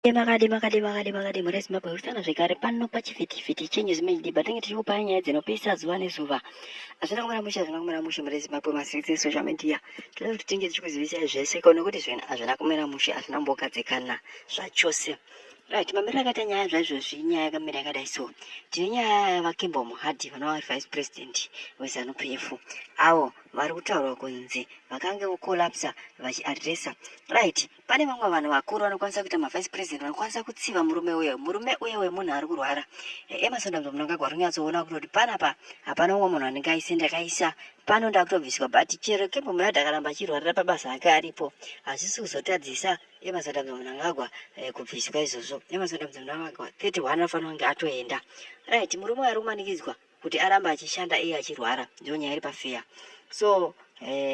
Makadi makadi makadi makadi mhuri yeZimbabwe, kusana zvekare pano pachivhitivhiti cheNews Media. Tinenge tichikupai nyaya dzinopisa zuva nezuva. Hazvina kumira mushe, hazvina kumira mushe mhuri yeZimbabwe, masirits esocial media. Tinoda kuti tinge tichikuzivisai zvese ko nekuti zvinhu hazvina kumira mushe, hazvina kumbogadzikana zvachose. Right, mamiriro akaita nyaya zvaizvozvi, nyaya yakamira yakadai so. Tine nyaya yavaKembo Mohadi vanova vari vice president weZANU PF, avo vari kutaurwa kunzi vakange vokolapsa vachiadresa. Right, pane vamwe vanhu vakuru vanokwanisa kuita mavice president vanokwanisa kutsiva murume uyo, murume uye wemunhu ari kurwara. Emmerson Dambudzo Mnangagwa ari kunyatsoona kutoti panapa hapana umwe munhu anenge aise ndakaisa pano, ndakutobviswa. But chero Kembo Mohadi akaramba achirwarira pabasa ake aripo, hazvisi kuzotadzisa Emmerson Dambudzo Mnangagwa kubviswa izvozvo. Emmerson Dambudzo Mnangagwa 31 anofanira kunge atoenda. Right, murume uyo ari kumanikidzwa kuti arambe achishanda iye achirwara, ndiyo nyaya iri pafeya. So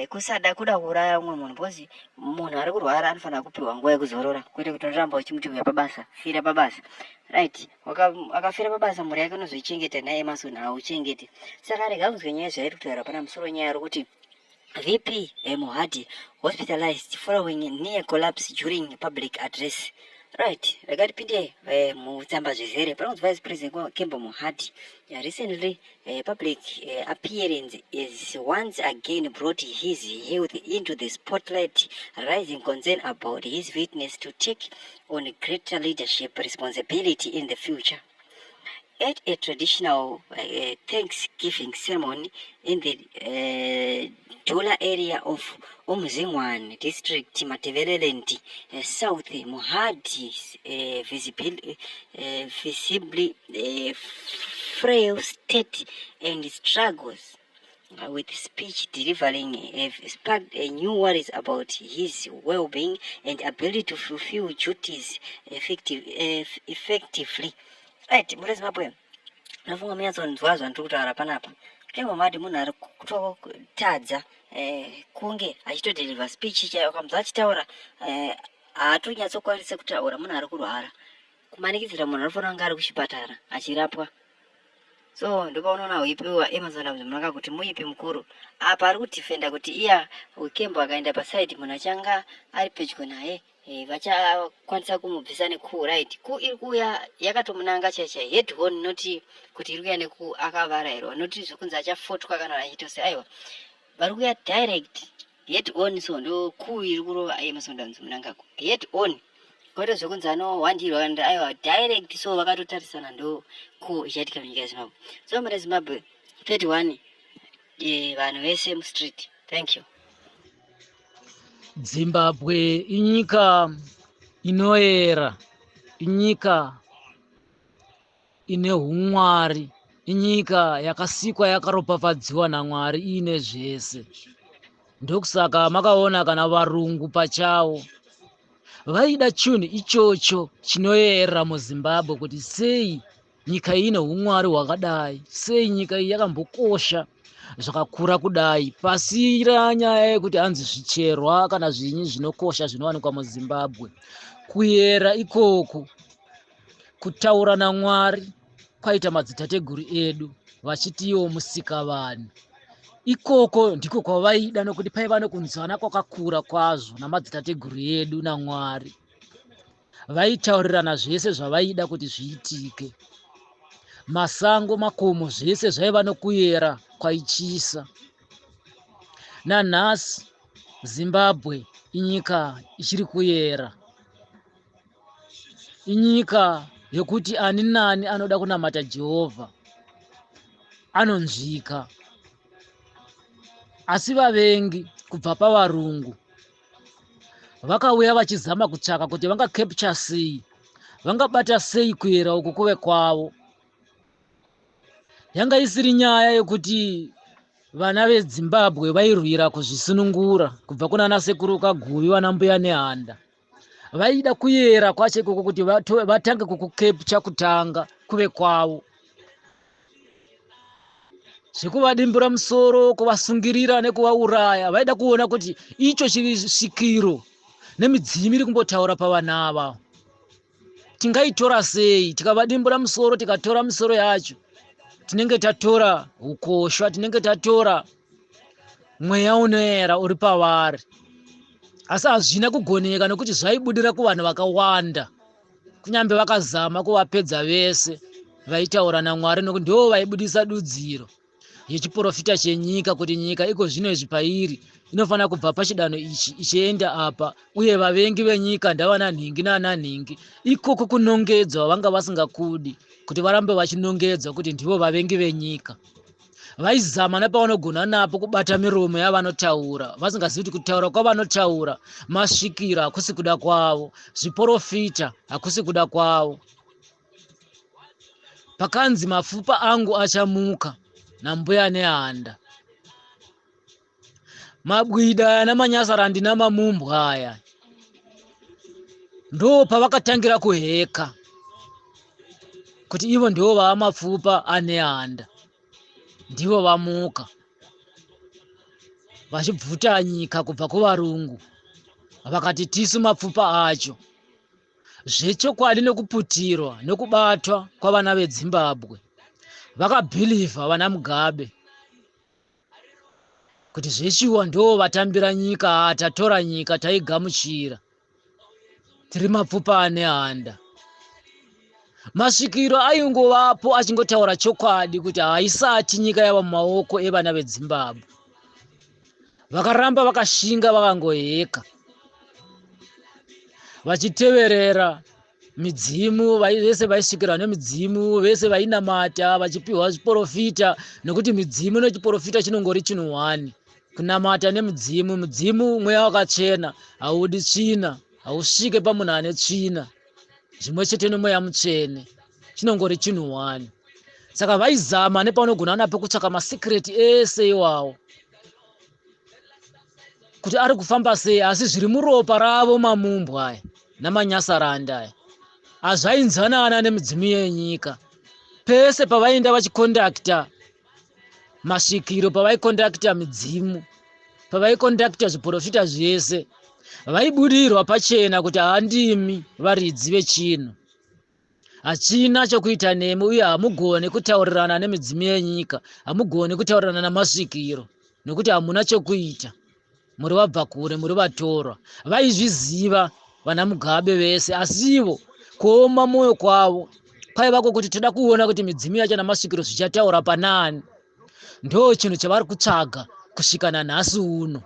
kusada kuda kuuraya umwe munhu, because munhu ari kurwara anofanira kupiwa nguva yekuzorora, kwete kuti unoramba uchimuti uya pabasa, fira pabasa. Right, akafira pabasa, mhuri yake unozoichengeta naye? Emmerson hauchengeti. Saka rega kunzwe nyaya zvairi kutaura pana musoro. Nyaya iri kuti VP Mohadi hospitalized following near collapse during public address. Right, rega tipinde mutsamba zvizere. Panonzi Vice President Kembo Mohadi recently public appearance is once again brought his health into the spotlight, raising concern about his fitness to take on greater leadership responsibility in the future. At a traditional Thanksgiving ceremony in the Dula area of Umzingwane district, Matabeleland South, Mohadi visibly frail state and struggles with speech delivering have sparked new worries about his well-being and ability to fulfill duties effectively. Right, muri Zimbabwe, nofunga munyatsonzwa zvandiri kutaura panapa. Kembo Mohadi munhu ari kutotadza kunge achitodeliver speech chaiyo. Ukamuzwa achitaura, haatonyatsokwanise kutaura. Munhu ari kurwara, kumanikidzira munhu anofanira kunge ari kuchipatara achirapwa. So ndopaunoona huipi waEmmerson Dambudzo kuti muipi mukuru apa ari kudefenda kuti iya Kembo akaenda paside, munhu achanga ari pedyo naye vachakwanisa kumubvisa necoup. Right, coup iri kuuya yakatomunanga chaichai head on, noti kuti iri kuuya necoup akavarairwa, noti zvekunzi achafotwa kana achitose. Aiwa, vari kuuya direct head on. So ndo coup iri kurova Emmerson Dambudzo Mnangagwa head on, kwete zvekunzi anohwandirwa kana. Aiwa, direct. So vakatotarisana, ndo coup ichaitika munyika yeZimbabwe. So mune Zimbabwe 31, vanhu vese mustreet. Thank you. Zimbabwe inyika inoyera, inyika ine umwari, inyika yakasikwa yakaropafadziwa naMwari iine zvese. Ndokusaka makaona kana varungu pachavo vaida chinhu ichocho chinoyera muZimbabwe, kuti sei nyika iyi ine umwari hwakadai, sei nyika iyi yakambokosha zvakakura kudai. Pasira nyaya yekuti hanzi zvicherwa kana zvinyi zvinokosha zvinowanikwa muZimbabwe, kuyera ikoko, kutaura naMwari kwaita madzitateguru edu vachitiwo musikavanhu ikoko ndiko kwavaida, nokuti paiva nekunzwana kwakakura kwazvo namadzitateguru edu naMwari. Vaitaurirana zvese zvavaida kuti zviitike. Masango, makomo, zvese zvaiva nokuyera kwaityisa. Nanhasi Zimbabwe inyika ichiri kuyera, inyika yekuti ani nani anoda kunamata Jehovha anonzvika. Asi vavengi kubva pavarungu vakauya vachizama kutsvaka kuti vangacapture sei, vangabata sei kuyera uku kuve kwavo. Yanga isiri nyaya yekuti vana veZimbabwe vairwira kuzvisunungura kubva kuna sekuru Kaguvi, vana Mbuya Nehanda. Vaida kuyera kwacho ikoko kuti vatange kukucapture kutanga kuve kwavo, zvekuvadimbura musoro, kuvasungirira nekuvauraya. Vaida kuona kuti icho svikiro nemidzimu iri kumbotaura pavanhu ava tingaitora sei. Tikavadimbura musoro, tikatora misoro yacho, tinenge tatora ukoshwa, tinenge tatora mweya unoera uri pavari. Asi hazvina kugoneka, nokuti zvaibudira kuvanhu vakawanda. Kunyange vakazama kuvapedza vese vaitaura naMwari, nokuti ndo vaibudisa dudziro yechiprofita chenyika, kuti nyika iko zvino izvi pairi inofanira kubva pachidanho ichi ichienda apa, uye vavengi venyika ndavana nhingi naana nhingi. Ikoko kunongedzwa vanga vasingakudi kuti varambe vachinongedzwa kuti ndivo vavengi venyika. Vaizama nepavanogona napo kubata miromo yavanotaura, vasingazivi kuti kutaura kwavanotaura masvikiro hakusi kuda kwavo, zviprofita hakusi kuda kwavo. Pakanzi mapfupa angu achamuka nambuya Nehanda, mabwida aya namanyasarandi namamumbwa aya ndo pavakatangira kuheka kuti ivo ndivo vava mapfupa aNehanda, ndivo vamuka vachibvuta nyika kubva kuvarungu, vakati tisu mapfupa acho. Zvechokwadi, nekuputirwa nekubatwa kwavana veZimbabwe, vakabhilivha vana Mugabe kuti zvechiwa ndo vatambira nyika, tatora nyika, taigamuchira, tiri mapfupa aNehanda. Masvikiro aingovapo achingotaura chokwadi kuti haisati nyika yava mumaoko evana veZimbabwe. Vakaramba vakashinga, vakangoheka vachiteverera midzimu. Vese vaisvikirwa nemidzimu, vese vainamata vachipiwa zviprofita, nekuti midzimu nechiprofita chinongori chinhu one. Kunamata nemudzimu, mudzimu mweya wakachena, haudi tsvina, hausvike pamunhu ane tsvina. Zvimwe chete nemweya mutsvene, chinongori chinhu one. Saka vaizama nepaunogona napo kutsvaka masecret ese iwawo kuti ari kufamba sei, asi zviri muropa ravo mamumbwa aya namanyasaranda aya hazvainzwanana nemidzimu yenyika. Pese pavaenda vachikondakta masvikiro, pavaikondakta midzimu, pavaikondakta zviprofita zvese, vaibudirwa pachena kuti handimi varidzi vechinhu, hachina chokuita nemi, uye hamugoni kutaurirana nemidzimu yenyika, hamugoni kutaurirana namasvikiro, nekuti hamuna chokuita, muri vabva kure, muri vatorwa. Vaizviziva vana Mugabe vese, asi ivo kuoma mwoyo kwavo kwaiva kwokuti toda kuona kuti midzimu yacho namasvikiro zvichataura panani. Ndo chinhu chavari kutsvaga kusvika nanhasi uno,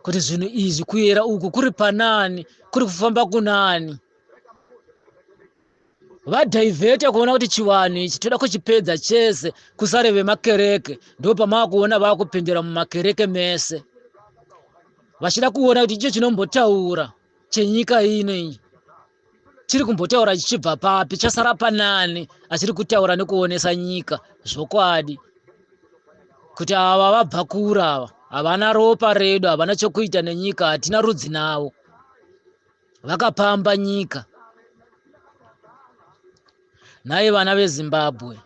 kuti zvinhu izvi, kuyera uku kuri panani, kuri kufamba kunani. Vadhaivheta kuona kuti chivanhu ichi toda kuchipedza chese, kusare vemakereke. Ndo pamava kuona vaakupindira mumakereke mese, vachida kuona kuti icho chinombotaura chenyika ino iyi chiri kumbotaura chichibva papi, chasara panani achiri kutaura nekuonesa nyika zvokwadi kuti ava vabva kure, ava havana ropa redu, havana chokuita nenyika, hatina rudzi navo, vakapamba nyika. Nhai vana veZimbabwe,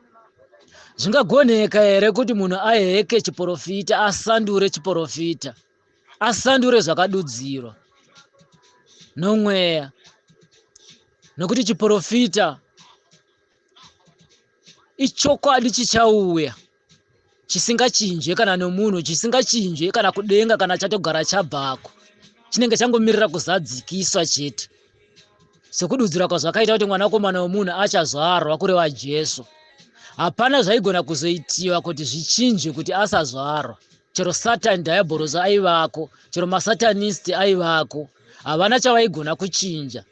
zvingagoneka here kuti munhu aheke chiprofita, asandure chiprofita, asandure zvakadudzirwa nomweya? Nokuti chiprofita ichokwadi chichauya chisingachinje kana nomunhu, chisingachinje kana kudenga, kana chatogara chabvako, chinenge changomirira kuzadzikiswa chete, sekududzira kwazvakaita kuti mwanakomana wemunhu achazvarwa, kureva Jesu. Hapana zvaigona kuzoitiwa kuti zvichinje kuti asazvarwa. Chero Satani Diabolos aivako, chero masatanist aivako, havana chavaigona kuchinja.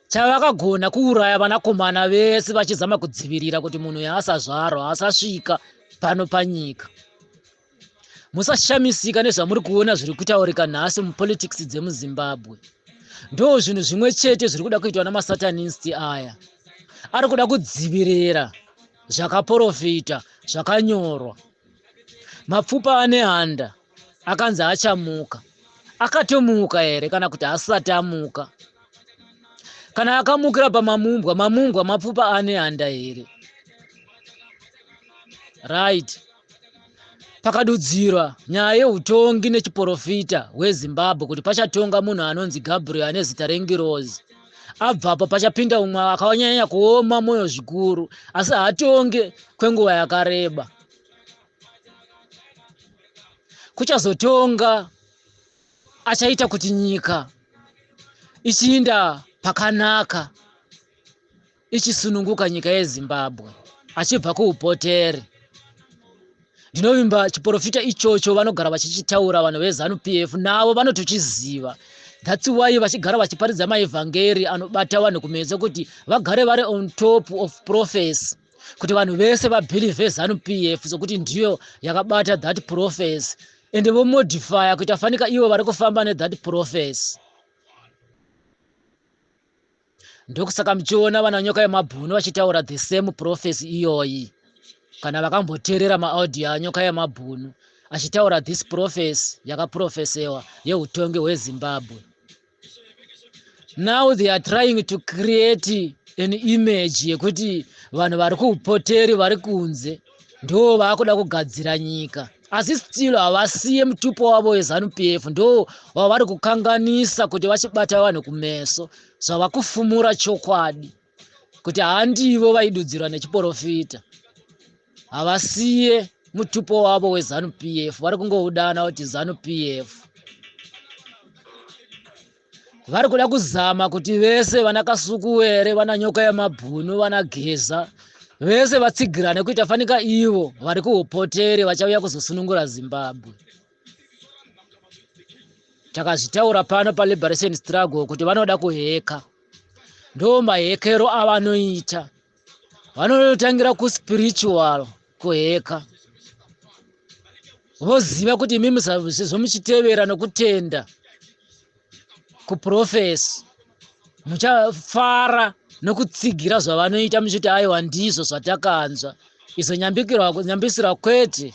Chavakagona kuuraya vanakomana vese vachizama kudzivirira kuti munhu yaasazvarwa, asasvika pano panyika. Musashamisika nezvamuri kuona zviri kutaurika nhasi mupolitics dzemuZimbabwe. Ndo zvinhu zvimwe chete zviri kuda kuitwa namasatanist aya, ari kuda kudzivirira zvakaprofita zvakanyorwa. Mapfupa aNehanda akanzi achamuka, akatomuka here kana kuti asati amuka? Kana akamukira pamamumbwa, mamumbwa mapfupa aNehanda here? Right, pakadudzirwa nyaya yeutongi nechiprofita hweZimbabwe kuti pachatonga munhu anonzi Gabriel, ane zita rengirozi. Abvapo pachapinda umwe akanyanya kuoma mwoyo zvikuru, asi haatonge kwenguva yakareba. Kuchazotonga achaita kuti nyika ichiinda pakanaka. Ichisununguka nyika yeZimbabwe achibva kuupoteri. Ndinovimba chiprofita ichocho vanogara vachichitaura vanhu veZanu PF, navo vanotochiziva. That's why vachigara vachiparidza maevhangeri anobata vanhu kumeso kuti vagare vari on top of prophecy, kuti vanhu vese vabelieve ZANU PF sokuti ndiyo yakabata that prophecy, ende vomodifya kuita fanika ivo vari kufamba nethat prophecy. Ndokusaka muchiona vana Nyoka yemabhunu vachitaura the same prophecy iyoyi. Kana vakamboteerera maaudio aNyoka yemabhunu achitaura this prophecy yakaprofesewa yeutongi hweZimbabwe. Now they are trying to create an image yekuti vanhu vari kuupoteri vari kunze ndo vaakuda kugadzira nyika, asi still havasiye mutupo wavo weZanu PF, ndo wavari kukanganisa kuti vachibata vanhu kumeso, zvava kufumura chokwadi kuti handivo vaidudzirwa nechiprofita. Havasiye mutupo wavo weZanu PF, vari kungoudana kuti ZANU PF. Vari kuda kuzama kuti vese vana Kasukuwere, vana Nyoka yemabhunu, vana Geza, vese vatsigirane kuita fanika ivo vari kuupoteri vachauya kuzosunungura Zimbabwe. Takazvitaura pano paLiberation Struggle kuti vanoda kuheka, ndo mahekero avanoita. Vanotangira kuspiritual kuheka, voziva kuti imimi sezvo muchitevera nokutenda kuprofesi muchafara nokutsigira zvavanoita, muchiti aiwa, ndizvo zvatakanzwa izvo. Nyambisirwa kwete,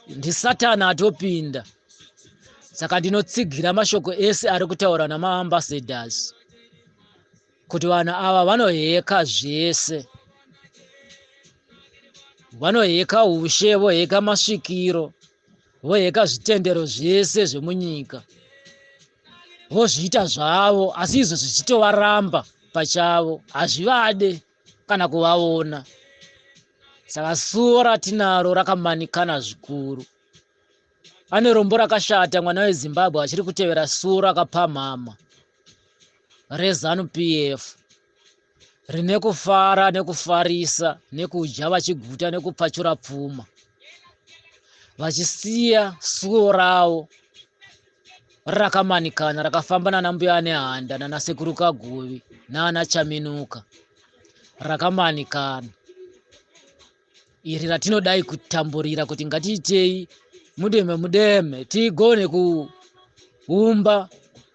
ndisatani atopinda. Saka ndinotsigira mashoko ese ari kutaura namaambassadors kuti vanhu ava vanoheka zvese, vanoheka ushe, voheka masvikiro, voheka zvitendero zvese zvemunyika, vozviita zvavo, asi izvo zvichitovaramba pachavo, hazvivade kana kuvaona. Saka suo ratinaro rakamanikana zvikuru. Ane rombo rakashata mwana weZimbabwe achiri kutevera suo rakapamhama reZANU PF rine kufara nekufarisa nekudya vachiguta nekupfachura pfuma, vachisiya suo ravo rakamanikana rakafamba nana Mbuya Nehanda, nana Sekuru Kaguvi, nana Chaminuka. Rakamanikana iri ratinodai kutamburira kuti ngatiitei mudeme mudeme tigone kuumba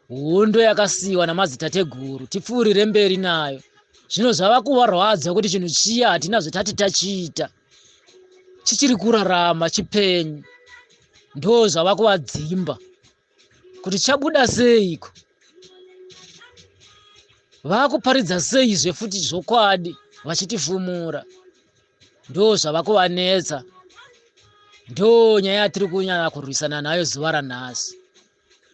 hondo yakasiyiwa namadzitateguru, tipfuurire mberi nayo. Zvino zvava kuvarwadza kuti chinhu chiya hatina zvetati tachiita, chichiri kurarama chipenyu. Ndo zvava kuvadzimba kuti chabuda seiko, vakuparidza seizve futi zvokwadi vachitifumura. Ndo zvava kuvanetsa, ndo nyaya yatiri kunyanya kurwisana nayo zuva ranhasi.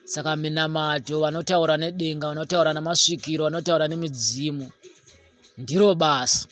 Saka minamato, vanotaura nedenga, vanotaura namasvikiro, vanotaura nemidzimu, ndiro basa.